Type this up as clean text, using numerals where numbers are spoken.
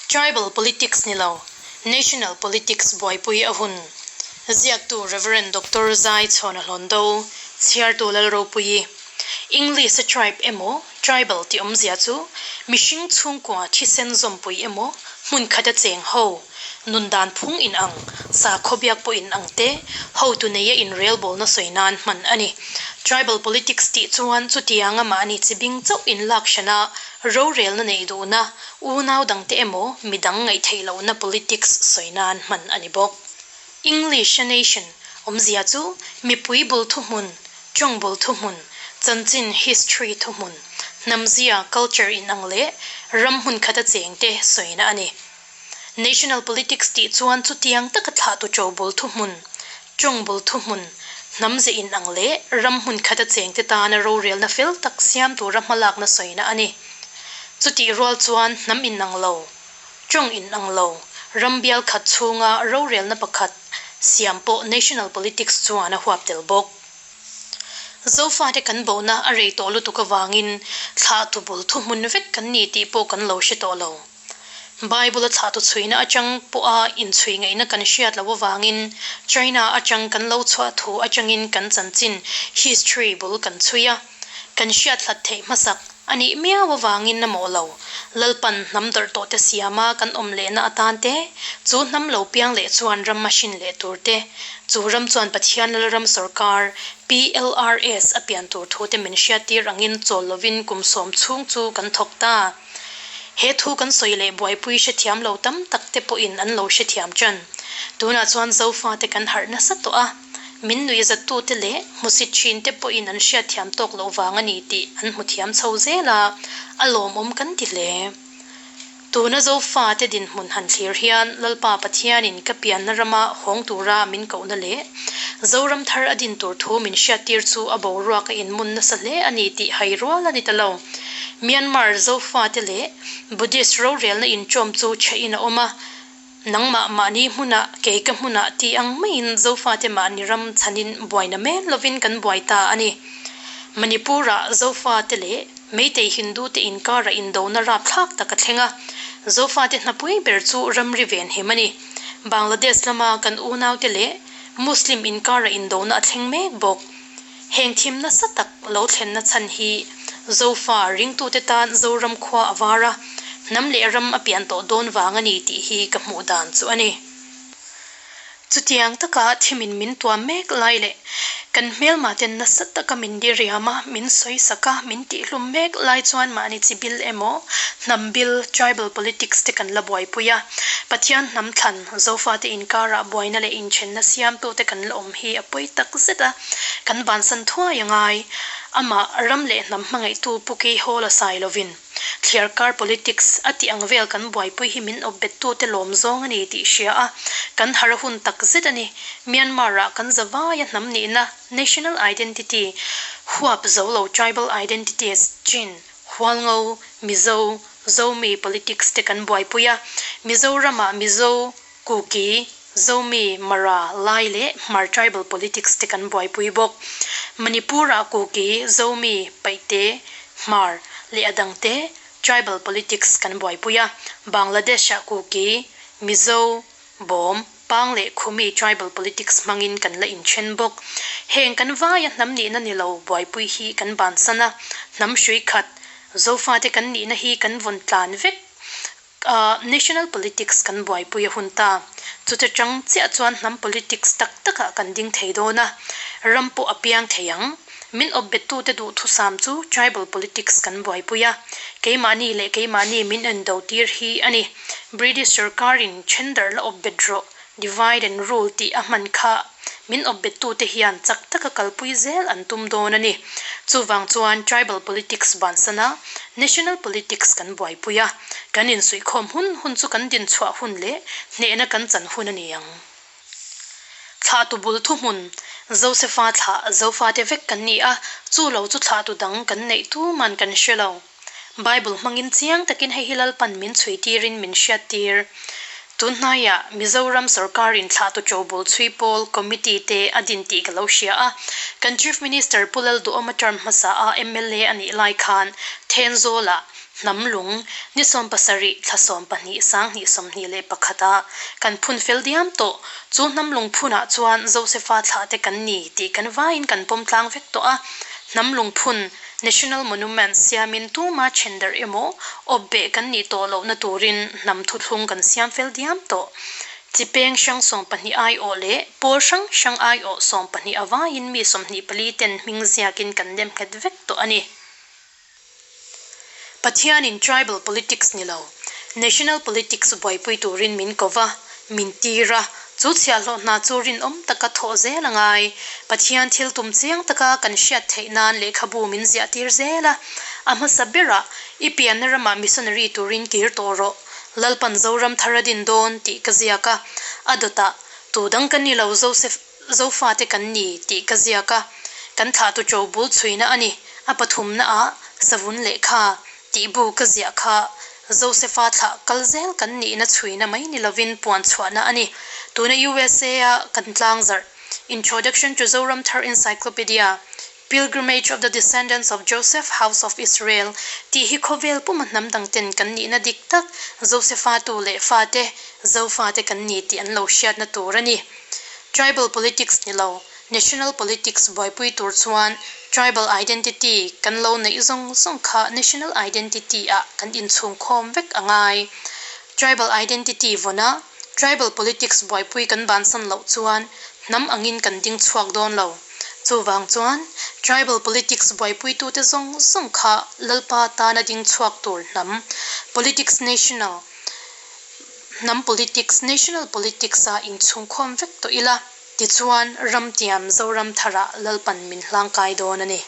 Tribal politics ni lo, National politics buaipui a hun. Ziaktu Rev. Doctor Zai Chhawna Hlawndo, Chhiartu Lalropuii. English-a tribe emaw tribal tih awmzia chu mihring chhungkua thisen zawmpui emaw hmun khata cheng ho, nun dan phung in ang, sakhaw biak pawh in ang te, hotu neia inrelbawlna sawi nan hman a ni. Tribal politics tih chuan chutianga mahni chi bing chauh inlak hrana rorelna neih duhna, unau dangte emaw midang ngaihtheih lohna politics sawi nan hman a ni bawk. English-a nation awmzia chu mipui bul thuhmun, tawng bul thuhmun, chanchin, history, thuhmun, hnamzia, culture, inang leh ram hmun khata chengte sawina a ni. National politics tih chuan chutiang taka thlahtu ṭo bul thuhmun, tawng bul thuhmun, hnamze inang leh ram hmun khata chengte tana rorelna fel tak siam tura hmalakna sawina a ni. Chutih rual chuan hnam inang lo, tawng inang lo, ram bial khat chhunga rorelna pakhat siam pawh national politics chuan a huap tel bawk. Zofate kan bohna a rei tawh lutuk avangin thlahtu bul thuhmun vek kan ni tih pawh kan lo hre tawh lo. Bible-a thlahtu chhuina atang pawha inchhui ngaihna kan hriat loh avangin China atang kan lo chhuah thu atangin kan chanchin, history, bul kan chhui a. Kan hriat hlat theih hmasak a nih miau avangin a mawh lo. Lalpan hnam dawrh tawhte siama kan awm lehna atan te, chu hnam lo piang leh chuan ram a hrin leh tur te, chu ram chuan Pathian Lalram sawrkar, PLRS, a pian tur thute min hriattir angin chawl lovin kum sawm chhung chu kan thawk ta. He thu kan sawi leh buaipui hrethiam lo tam tak te pawhin an lo hrethiam ṭan. Tunah chuan Zofate kan harh nasa tawh a, min nuihzattute leh hmusit ṭhinte pawhin an hriatthiam tawk loh vang a ni tih an hmu thiam chho zel a, a lawmawm kan ti hle. Tuna Zofate dinhmun han thlir hian Lalpa Pathianin ka pianna rama hawng tura min kohna leh Zoram thar a din tur thu min hriattir chu a boruak a inmun nasa hle a ni tih hai rual a ni ta lo. Myanmar Zofate leh Buddhist rorelna inṭawm chu chhehin a awm a, nangmah mahni hmunah kei ka hmunah tih ang maiin Zofate mahni ram chhanin buaina men lovin kan buai ta a ni. Manipur-ah Zofate leh Meitei Hindu-te inkara indona rapthlak tak a thleng a, Zofate hnapui ber chu ramri venhim a ni. Bangladesh lama kan unaute leh Muslim inkara indona a thleng mek bawk. Heng thim nasa tak lo thlenna chhan hi Zofa ringtute tan Zoram khua a var a, hnam leh ram a pian tawh dawn vang a ni tih hi ka hmuh dan chu a ni. Chutiang taka thimin min tuam mek lai leh kan hmelmaten nasa taka min diriam a, min sawi sak a, min tihhlum mek lai chuan mahni chi bil emaw, hnam bil, tribal politics, te kan la buaipui a. Pathian hnam thlan, Zofate inkarah buaina leh inthenna siamtute kan la awm hi a pawi tak zet a, kan vansan thuai a ngai. Amah ram leh hnam hmangaihtu Pu Keihawla sai lovin. Thliarkar politics a tih ang vel kan buaipui hi min awp bettute lawm zawng a ni tih hria a, kan har a hun tak zet a ni. Myanmar-ah kan zavaia hnam nihna, national identity, huap zo lo tribal identities, Chin, Hualngo, Mizo, Zomi politics te kan buaipui a, Mizoramah Mizo, Kuki, Zomi, Mara, Lai leh Hmar tribal politics te kan buaipui bawk. Manipur-ah Kuki, Zomi, Paihte, Hmar leh a dangte tribal politics kan buaipui a. Bangladesh-ah Kuki, Mizo, Bawm, Pang leh Khumi tribal politics hmangin kan la inthen bawk. Heng kan vaia hnam nihna ni lo buaipui hi kan bansan a, hnam hrui khat, Zofate kan nihna hi kan vawn tlan vek. National politics kan buaipui a hun ta. Chuta chang chiah chuan hnam politics tak takah kan ding thei dawn a, ram pawh a piang thei ang. Min awp bettute duhthusam chu tribal politics kan buaipui a, keimahni leh keimahni min endo tir hi a ni. British sorkarin then darh la awp bet rawh, divide and rule tih a hman kha min awp bettute hian chak taka kalpui zel an tum dawn a ni. Chuvang chuan tribal politics bansana national politics kan buaipui a, kan insuihkhawm hun hun chu kan dinchhuah hun leh hnehna kan chan hun a ni ang. Thlahtu bul thuhmun, Josefa thlah Zofate vek kan ni a, chu lo chu thlahtu dang kan neih tuman kan hre lo. Bible hmangin chiang takin hei hi Lalpan min chhuitirin min hriattir. Tunhnaiah Mizoram sorkarin thlahtu ṭobul chhui pawl committee te a din tih ka lo hria a. Kan Chief Minister Pu Lalduhawma term hmasa a mla a nih lai khan Thenzawlah Hnam lung, ni 70 thla 12 2021 ah kan phun fel diam tawh. Chu hnam lung phunah chuan Josefa thlahte kan ni tih kan vaiin kan pawm tlang vek tawh a. Hnam lung phun, National Monument, siamin tuma then darh emaw awp beh kan nih tawh lohna turin hnam thuthlung kan siam fel diam tawh. Chi peng hrang 12 aiawh leh pawl hrang hrang aiawh 12 a vaiin mi 24 ten hming ziakin kan nem nghet vek tawh a ni. Pathianin tribal politics ni lo, national politics buaipui turin min ko va, min tir a, chu chhiahhlawh hna chu rinawm taka thawh zel a ngai. Pathian thil tum chiang taka kan hriat theih nan lehkhabu min ziah tir zel a, a hmasa berah i pianna ramah missionary turin kir tawh rawh, Lalpan Zoram thar a din dawn tih ka ziak a, a dawtah tu dang ka ni lo Joseph Zofate kan ni tih ka ziak a, kan thlahtu ṭo bul chhuina a ni. A pathumnaah savun lehkha tih bu ka ziah kha Josefa thlah kal zel kan nihna chhuina mai ni lovin puan chhuahna a ni. Tuna USA-a kan tlangzarh Introduction to Zoram Thar Encyclopedia, Pilgrimage of the Descendants of Joseph, House of Israel, tih hi khawvel puma hnam dangten kan nihna dik tak Josefa tu leh fate, Zofate kan ni tih an lo hriatna tur a ni. Tribal politics ni lo, national politics buaipui tur chuan tribal identity kan lo neih zawng zawng kha national identity ah kan inchhungkhawm vek a ngai. Tribal identity vawn a, tribal politics buaipui kan bansan loh chuan hnam angin kan ding chhuak dawn lo. Chuvang chuan tribal politics buaipuitute zawng zawng kha Lalpa tana ding chhuak tur hnam politics national Hnam politics, national politics, a inchhungkhawm vek tawh ila, tichuan ramtiam Zoram tharah Lalpan min hlangkai dawn a ni.